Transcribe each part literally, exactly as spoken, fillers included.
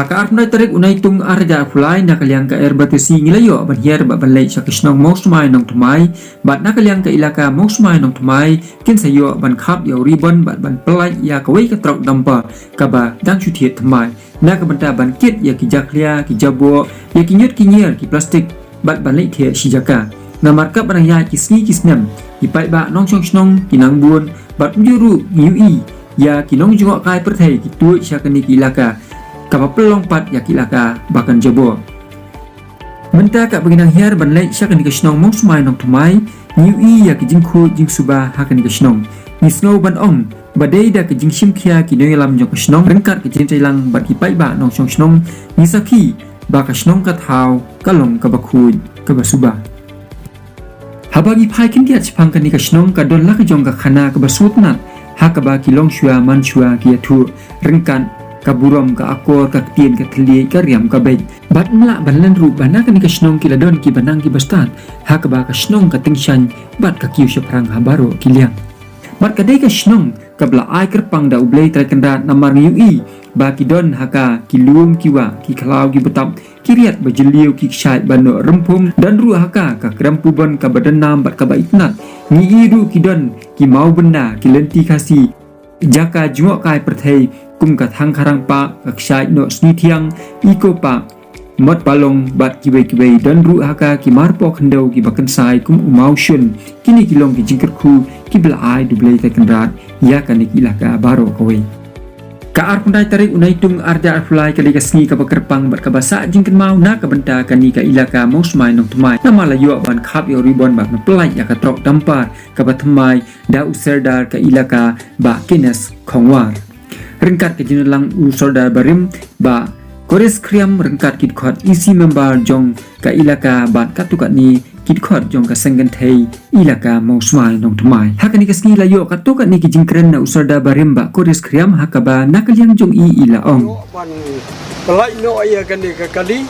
Ka arphew tarik u Naitung arhajar arphew lai, na ka liang ka R B T C ngi la ïoh ban hiar bad ban leit sha ka shnong Mawsmai Nongthymmai, bad na ka liang ka ilaka Mawsmai Nongthymmai kin sa ïoh ban khap ïa u ribon bad ban pyllait ïa kawei ka trok dumper kaba dang shu thied thymmai, na ka bynta ban kit ïa ki jakhlia, ki jaboh, ïa ki ñiut ki ñier, ki plastik, bad ban leit thied shi jaka. Namar katba nang ïaid ki sngi ki snem, ki paidbah nongshong shnong ki nang bun, bad kumjuh ruh ngi ïohi ïa ki nongjngohkai pyrthei ki tuid sha kane ka ilaka kaba pynlong pat ïa ka ilaka ba kan jaboh. Mynta katba ngi nang hiar ban leit sha kane ka shnong Mawsmai Nongthymmai, ngi ïohi ïa ki jingkhuid jingsuba ha kane ka shnong. Ngi sngew ban ong ba dei da ka jingshim khia ki nongïalam jong ka shnong ryngkat ka jingtreilang bad ki paidbah nongshong shnong, ngi sakhi ba ka shnong ka thaw ka long kaba khuid, kaba suba. Haba ngi phai khyndiat shaphang kane ka shnong, ka don la ka jong ka khana kaba sngewtynnat, ha kaba ki longshuwa manshuwa ki ïathuh, ryngkat ka burom, ka akor, ka ktien, ka thylliej, ka riam, ka beit. Bad ym lah ban len ruh ba na kane ka shnong ki la don kiba nang kiba stad, ha kaba ka shnong ka tyngshaiñ bad ka kiew shaphrang ha baroh ki liang. Bad ka dei ka shnong kaba la ai kyrpang da U Blei Trai Kynrad, namar ngi ïohi ba ki don ha ka ki lum ki wah, ki khlaw ki btap, ki riat ba jylliew, ki kshaid ba noh rymphum, don ruh ha ka ka krem pubon kaba donnam bad kaba itynnat. Ngi ïohi ruh ki don ki mawbynda, ki lynti Khasi, jaka jngohkai pyrthei kum ka thang kharang pah, ka kshaid noh sngi thiang, Eco Park, Mot Balong bad kiwei kiwei. Don ruh ha ka ki marpoh khyndew kiba kynsai kum u mawshun. Kine ki long ki jingkyrkhu kiba la ai da U Blei Trai Kynrad ïa kane ka ilaka baroh kawei. Ka arphew tarik u Naitung arhajar arphew lai ka dei ka sngi kaba kyrpang bad kaba sah jingkynmaw na ka bynta kane ka ilaka Mawsmai Nongthymmai, namar la ïoh ban khap ïa u ribon bad ban pyllait ïa ka trok dumper kaba thymmai da u Sordar ka ilaka, Bah Kenneth Khongwar, ryngkat ka jingdonlang u Sordar barim, Bah Koris Khriam, ryngkat ki dkhot E C member jong ka ilaka bad katto katne ki dkhot jong ka seng kynthei ilaka Mawsmai Nongthymmai. Ha kane ka sngi la ïoh katto katne ki jingkren na u Sordar barim, Bah Koris Khriam, ha kaba na ka liang jong i, i la ong: Ïoh ban pyllait noh ïa kane ka kali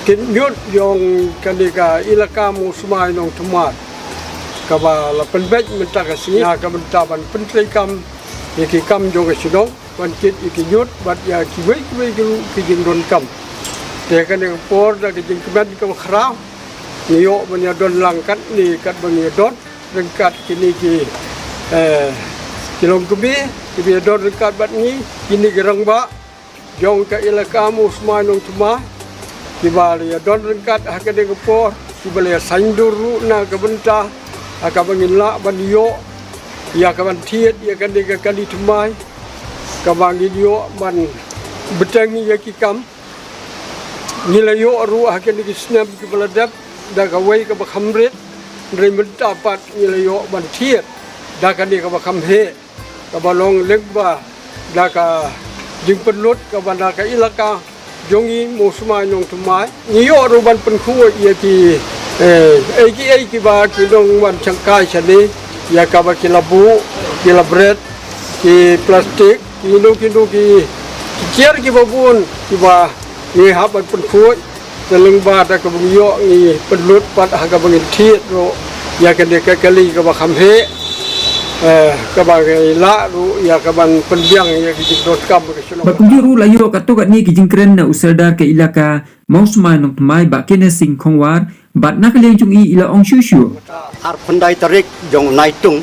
thied ñiut jong kane ka ilaka Mawsmai Nongthymmai, kaba la pynbeit mynta ka sngi na ka bynta ban pyntreikam ïa ki kam jong ka shnong, ban kit ïa ki ñiut bad ïa kiwei kiwei ki ruh ki jingdonkam. Te kane ka por da ka jingkmen kaba khraw, ngi ïoh ban ïadon lang katne katba ngi ïadon ryngkat kine ki, eh, ki longkmie kiba ïadon ryngkat bad ngi, kine ki rangbah jong ka ilaka Mawsmai Nongthymmai, kiba la ïadon ryngkat ha kane ka por, kiba la ïasaiñdur ruh na ka bynta ha kaba ngin lah ban ïoh ïa ka ban thied ïa kane ka kali thymmai, kaba ngin ïoh ban bteng ïa ki kam. Ngi la ïoh ruh ha kine ki snem kiba la dep da kawei kaba kham rit, hynrei mynta pat ngi la ïoh ban thied da kane kaba kham heh, kaba long lyngba da ka jingpynlut kaba na ka ilaka jong ngi Mawsmai Nongthymmai. Ngi ïoh ruh ban pynkhuid ïa ki, eh, ei ki ei kiba ki nongwan shangkai shane, ïa kaba ki la buh, ki la bret, ki plastik, kino kino ki, ki kiar kiba bun kiba ngi hap ban pynkhuid. Te lyngba da kaba ngi ïoh, ngi pynlut pat ha kaba ngin thied ruh ïa kane ka kali kaba kham heh, eh, kaba ngi lah ruh ïa ka ban pynbiang ïa ka jingdonkam ka shnong. Bad kumjuh ruh la ïoh katto katne ki jingkren na u Sordar ka ilaka Mawsmai Nongthymmai, Bah Kenneth Singh Khongwar, bad na ka liang jong i, i la ong shuh shuh: Arphew tarik jong u Naitung,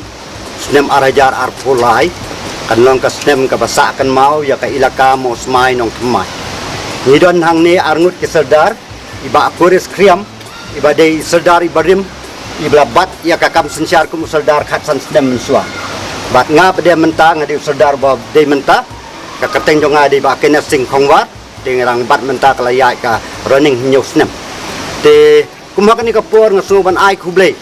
snem arhajar arphew lai, kan long ka snem kaba sah kynmaw ïa ka ilaka Mawsmai Nongthymmai. Ngi don hangne arngut ki Sordar, i Bah Koris Khriam, iba dei i Sordar iba rim, iba la bat ïa ka kam synshar kum u Sordar khatsan snem mynshuwa. Bad nga pat mynta nga dei u Sordar ba dei mynta, ka kyrteng jong nga dei Bah Kenneth Singh Khongwar, te nga dang bat mynta ka la ïaid ka running hynñiew snem. Te kum ha kane ka por nga sngew ban ai khublei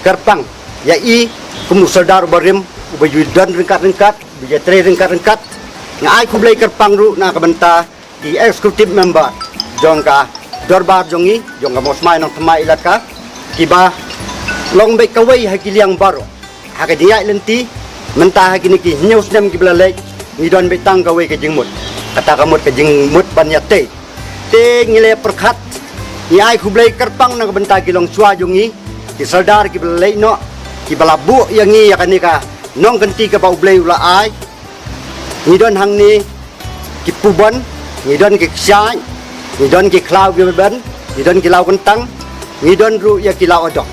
kyrpang ïa i kum u Sordar uba rim, uba ju don ryngkat ryngkat, uba ju trei ryngkat ryngkat. Nga ai khublei kyrpang ruh na ka bynta ki executive member jong ka dorbar jong ngi, jong ka Mawsmai Nongthymmai ilaka, kiba long beit kawei ha ki liang baroh. Ha ka jingïaid lynti mynta ha kine ki hynñiew snem kiba la leit, ngi don beit tang kawei ka jingmut. Kata ka mut ka jingmut ban ïatei. Te ngi la pyrkhat, ngi ai khublei kyrpang na ka bynta ki longshuwa jong ngi, ki Sordar kiba la leit noh, kiba la buh ïa ngi ïa kane ka nongkynti kaba U Blei u la ai. Ngi don hangne ki pubon, Ngi don ki kshaid, ngi don ki khlaw ki ban, ngi don ki law kyntang, ngi don ruh ïa ki law adong.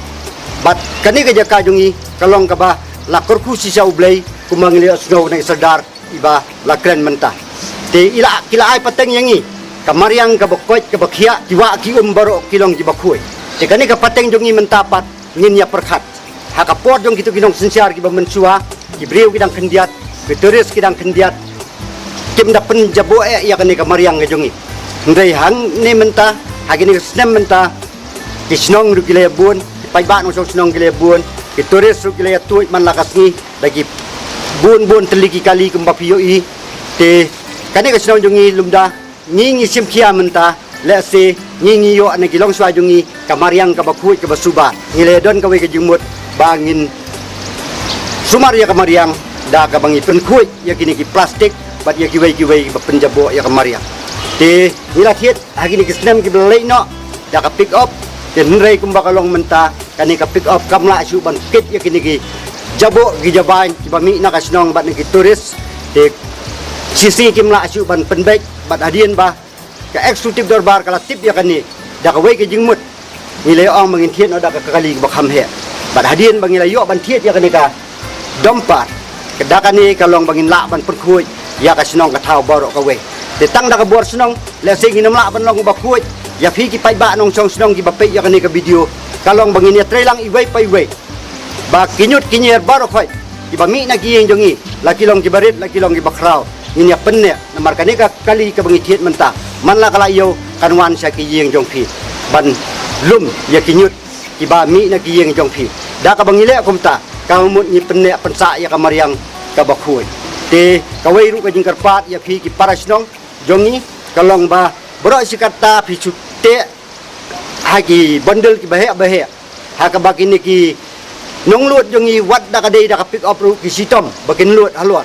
Bad kane ka jaka jong ngi ka long kaba la kyrkhu shisha U Blei, kumba ngi la ïohsngew na i Sordar iba la kren mynta. Te i la, ki la ai pateng ïa ngi ka mariang kaba koit kaba khiah, ki wah ki um baroh ki long kiba khuid. Te kane ka pateng jong ngi mynta pat ngin ïa pyrkhat. Ha ka por jong kito ki nongsynshar kiba mynshuwa, ki briew ki dang khyndiat, ki tourist ki dang khyndiat, kim da pynjaboh eh ïa kane ka mariang ka jong ngi. Hynrei hangne mynta, ha kine ki snem mynta, ki shnong ruh ki la ïa bun, ki paidbah nongshong shnong ki la ïa bun, ki tourist ruh ki la ïa tuid man la ka sngi, da ki bun bun tylli ki kali kumba phi ïohi. Te kane ka shnong jong ngi lymda ngi, ngi shim khia mynta, lehse ngi, ngi ïoh na ki longshuwa jong ngi ka mariang kaba khuid kaba suba. Ngi la ïa don kawei ka jingmut ba ngin sumar ïa ka mariang da kaba ngi pynkhuid ïa kine ki plastik bad ïa kiwei kiwei ba pynjaboh ïa ka mariang. Te ngi la thied ha kine ki snem kiba la leit noh da ka pick up, te hynrei kumba ka long mynta, kane ka pick up kam lah shuh ban kit ïa kine ki jaboh ki jabieng kiba mih na ka shnong bad na ki tourist. Te shisha kim lah shuh ban pynbeit, bad hadien ba ka executive dorbar ka la tip ïa kane, da kawei ka jingmut ngi la ong ba ngin thied noh da ka kali ba kham heh. Bad hadien ba ngi la ïoh ban thied ïa kane ka dumper, ka da kane ka long ba ngin lah ban pynkhuid ïa ka shnong ka thaw baroh kawei. Te tang da ka bor shnong, lehse ngin ym lah ban long ba khuid. Ïa phi ki paidbah nongshong shnong kiba peit ïa kane ka video, ka long ba ngin ïa trei lang iwei pa iwei, ba ki ñiut ki ñier baroh khoit kiba mih na ki ïing jong ngi, la ki long kiba rit, la ki long kiba khraw, ngin ïa pynneh. Namar kane ka kali kaba ngi thied mynta, man la ka la ïew, kan wan sha ki ïing jong phi ban lum ïa ki ñiut kiba mih na ki ïing jong phi. Da kaba ngi leh kumta, ka mut ngi pynneh pynsah ïa ka mariang kaba khuid. Te kawei ruh ka jingkyrpad ïa phi ki para shnong jong ngi, ka long ba baroh shi katta phi shu teh ha ki bundle kiba heh ba heh, ha kaba kine ki nonglut jong ngi, wat da ka dei da ka pick up ruh, ki shitom ba kin lut halor.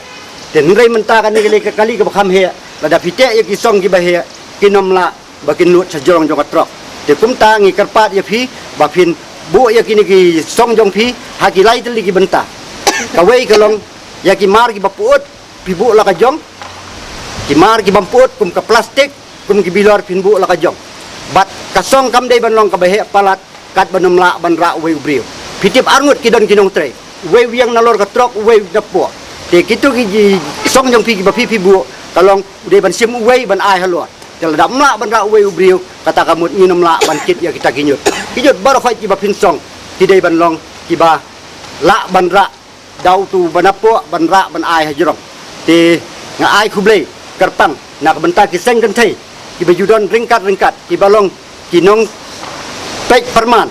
Te hynrei mynta kane ka lei ka kali kaba kham heh, lada phi teh ïa ki song kiba heh, kin ym lah ba kin lut sha jrong jong ka trok. Te kumta ngi kyrpad ïa phi ba phin buh ïa kine ki song jong phi ha ki lai tylli ki bynta. Kawei ka long ïa ki mar kiba pyut, phi buh la ka jong, ki mar kibym pyut kum ka plastik, kum ki bilor, phin buh la ka jong. Bad ka song kam dei ban long kaba heh palat, kat ban ym lah ban rah uwei u briew. Phi tip arngut ki don ki nongtrei, uwei u ïeng nalor ka trok, uwei u napoh. Te kito ki, ki song jong phi kiba phi phi buh, ka long u dei ban shim uwei ban ai halor. Te lada ym lah ban rah uwei u briew, kata ka mut ngin ym lah ban kit ïa kita ki ñiut. Ki ñiut baroh khoit kiba phin song, ki dei ban long kiba lah ban rah da utu ba napoh ban rah ban ai ha jrong. Te nga ai khublei kyrpang na ka bynta ki seng kynthei kiba ju don ryngkat ryngkat, kiba long ki nongpeit pyrman.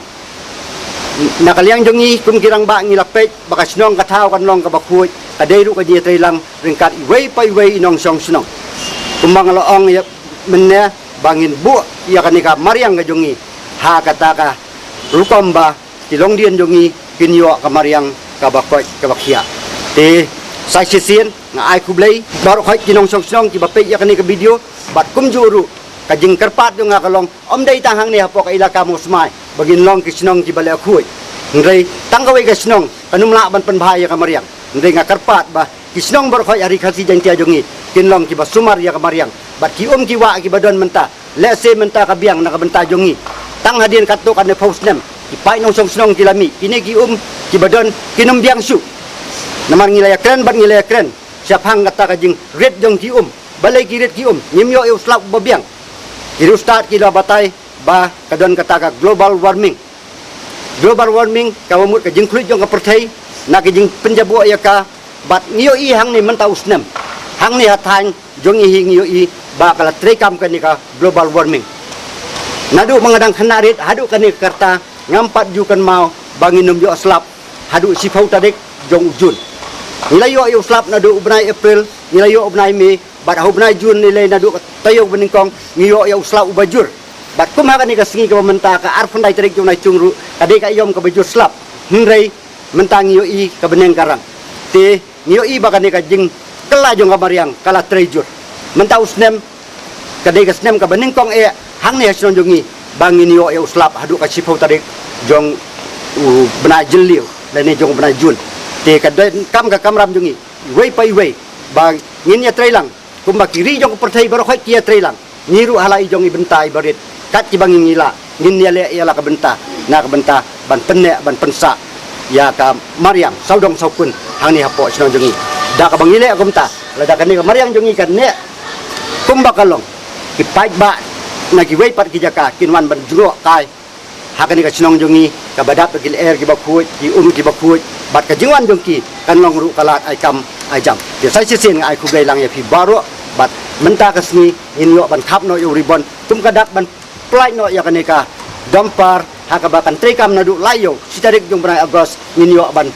Na ka liang jong ngi kum ki rangbah ngi la peit ba ka shnong ka thaw kan long kaba khuid, ka dei ruh ka jingïatreilang ryngkat iwei pa iwei i nongshong shnong. Kumba nga la ong ïa mynne, ba ngin buh ïa kane ka mariang ka jong ngi ha kata ka rukom ba ki longdien jong ngi kin ïoh ka mariang kaba koit kaba khiah. Te sa shisien nga ai khublei baroh khoit ki nongshong shnong kiba peit ïa kane ka video, bad kumjuh ruh ka jingkyrpad jong nga ka long, ym dei tang hangne hapoh ka ilaka Mawsmai ba ngin long ki shnong kiba leh khuid. Hynrei tang kawei ka shnong kan ym lah ban pynbha ïa ka mariang. Hynrei nga kyrpad ba ki shnong baroh khoit ha Ri Khasi Jaiñtia jong ngi kin long kiba sumar ïa ka mariang. Bad ki um ki wah kiba don mynta, lehse mynta ka biang na ka bynta jong ngi, tang hadien katto katne phew snem ki paid nongshong shnong ki la mih, kine ki um kiba don kin ym biang shuh. Namar ngi la ïakren bad ngi la ïakren shaphang kata ka jingrit jong ki um. Balei ki rit ki um? Ngim ïoh ïa u slap uba biang. Ki riewstad ki la batai ba ka don kata ka global warming. Global warming ka mut ka jingkhluit jong ka pyrthei na ka jingpynjaboh ïa ka. Bad ngi ïohi hangne mynta u snem, hangne ha thaiñ jong ngi hi ngi ïohi ba ka la treikam kane ka global warming. Naduh ba nga dang khynnah rit haduh kane ka rta ngam pat ju kynmaw ba ngin ym ïoh slap haduh shiphew tarik jong u Jun. Ngi la ïoh ïa u slap naduh u bnai April, ngi la ïoh u bnai May, bad ha u bnai Jun, lei lei naduh ka taïew ba nyngkong, ngi ïoh ïa u slap uba jur. Bad kum ha kane ka sngi kaba mynta, ka arphew khyndai tarik jong u bnai Jun ruh, ka dei ka aïom kaba jur slap. Hynrei mynta ngi ïohi ka bneng ka rang. Te ngi ïohi ba kane ka jingkylla jong ka mariang ka la trei jur. Mynta u snem ka dei ka snem kaba nyngkong eh hangne ha shnong jong ngi ba ngin ïoh ïa u slap haduh ka shiphew tarik jong u bnai Jylliew lane jong u bnai Jun. Te ka donkam ka kamram jong ngi iwei pa iwei ba ngin ïatreilang Kumba ki ri jong ka pyrthei baroh khoit ki ïatreilang, ngi ruh ha la i jong i bynta i barit, kat kiba ngi ngi lah, ngin ïaleh ïa la ka bynta, na ka bynta ban pynneh ban pynsah ïa ka mariang sawdong sawkun hangne hapoh shnong jong ngi. Da kaba ngi leh kumta, lada kane ka mariang jong ngi kan neh kumba ka long, ki paidbah na kiwei pat ki jaka kin wan ban jngoh kai ha kane ka shnong jong ngi, kaba dap da ki lyer kiba khuid, ki um kiba khuid, bad ka jingwan jong ki kan long ruh ka lad ai kam ai jam. Te sa shisien nga ai khublei lang ïa phi baroh, bad mynta ka sngi ngin ïoh ban khap noh ïa u ribon, kum ka dak ban pynlait noh ïa kane ka dumper, ha kaba kan treikam naduh lai ïew, shi tarik jong bnai August, ngin ïoh ban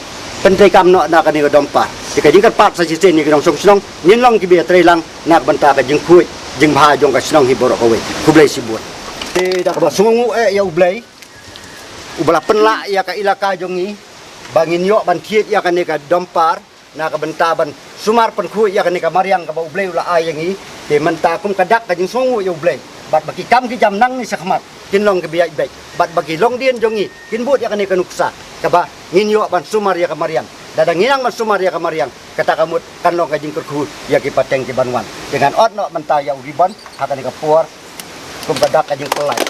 pyntreikam noh na kane ka dumper. Te ka jingkyrpad sa shisien ïa ki nongshong shnong, ngin long kiba ïatreilang na ka bynta ka jingkhuid jingbha jong ka shnong hi baroh kawei. Khublei shibun. Te da kaba sngewnguh eh ïa U Blei, uba la pynlah ïa ka ilaka jong ngi, ba ngin ïoh ban thied ïa kane ka dumper, na ka bynta ban sumar pynkhuid ïa kane ka mariang kaba U Blei u la ai ïa ngi. Te mynta kum ka dak ka jingsngewnguh ïa U Blei, bad ba ki kam ki jam nangne shakhmat kin long kiba ïaid beit, bad ba ki longdien jong ngi kin bud ïa kane ka nuksa, kaba ngin ïoh ban sumar ïa ka mariang. Lada ngi nang ban sumar ïa ka mariang, kata ka mut kan long ka jingkyrkhu ïa ki pateng ki ban wan. Te ngan ot noh mynta ïa u ribon ha kane ka por, kum ka dak ka jingpynlait.